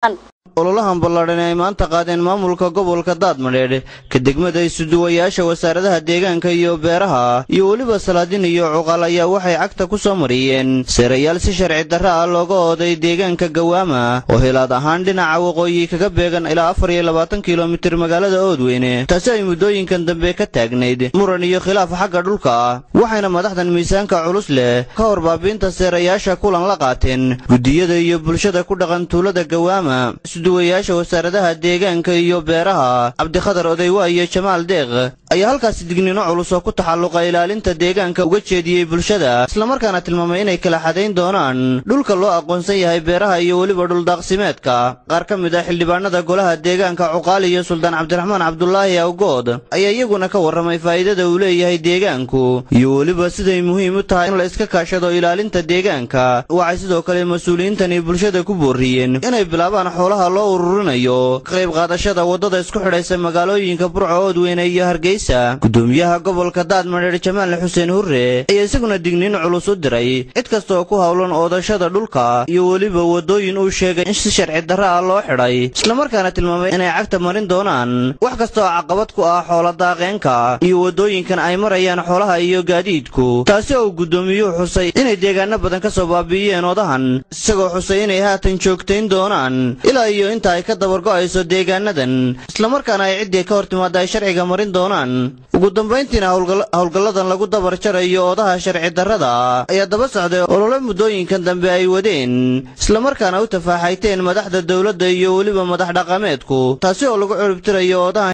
Ololahan ballaadhan ay maanta qaadeen maamulka gobolka Daadmadheedh ka degmada, isuduwayaasha wasaaradaha deegaanka iyo beeraha iyo weliba salaadin iyo cuqaal ayaa waxay cagta ku soo mariyeen seerayaal si sharci darra ah looga ooday deegaanka Gawaama oo hilaad ahaan dhinaca waqooyi kaga beegan ilaa 24 kilomitir magaalada Oodweyne, taasi ay muddooyinkan dambe ka taagnayd muran iyo khilaaf xagga dhulka ah. Waxayna madaxdan miisaanka culus leh ka hor baabiinta seerayaasha kulan la qaateen guddiyada iyo bulshada ku dhaqan tuulada Gawaama. Isuduwayaasha wasaaradaha deegaanka iyo beeraha Cabdikhadar Odaywa iyo Jamaal Deeq ayaa halkaasi digniino culus oo ku taxalluqa ilaalinta deegaanka uga jeediyey bulshada, islamarkaana tilmaamay inay kala xadayn doonaan dhulka loo aqoonsan yahay beeraha iyo weliba dhuldaaqsimeedka. Qaar ka mid ah xildhibaanada golaha deegaanka, Cuqaal iyo Suldaan Cabdiraxmaan Cabdulaahi Awgood ayaa iyaguna ka warramay faa'iidada uu leeyahay deegaanku iyo weliba siday muhiim u tahay in la iska kaashado ilaalinta deegaanka. Waxay sidoo kale mas-uuliyiintani bulshada ku booriyeen inay bilaabaan xoolaha loo ururinayo ka qayb qaadashada waddada isku xidhaysa magaalooyinka Burco, Oodweyne iyo Hargeysa. Gudoomiyaha gobolka Daadmadheer Jamaal Xuseen Hurre ayaa isaguna digniin culus u diray cid kasta oo ku howlan oodashada dhulka iyo weliba waddooyin uu sheegay in si sharci darra ah loo xidhay, islamarkaana tilmaamay inay cagta marin doonaan wax kasta oo caqabad ku ah xoola daaqeenka iyo waddooyinkan ay marayaan xoolaha iyo gaadiidku, taasi oo guddoomiyuhu xusay inay deegaano badan ka soo baabi'iyeen oodahan, isagoo xusay inay haatan joogtayn doonaan ilaa iyo inta ay ka dabargo'ayso deegaanadan, islamarkaana ay ciddii ka hor timaada ay sharciga marin doonaan. Ugu dambayntiina howlgalladan lagu dabar jarayo oodaha sharci darrada ayaa daba socday olole muddooyinkan dambe ay wadeen, islamarkaana u tafaaxayteen madaxda dowladda iyo weliba madax dhaqameedku, taasi oo lagu ciribtirayo oodahan.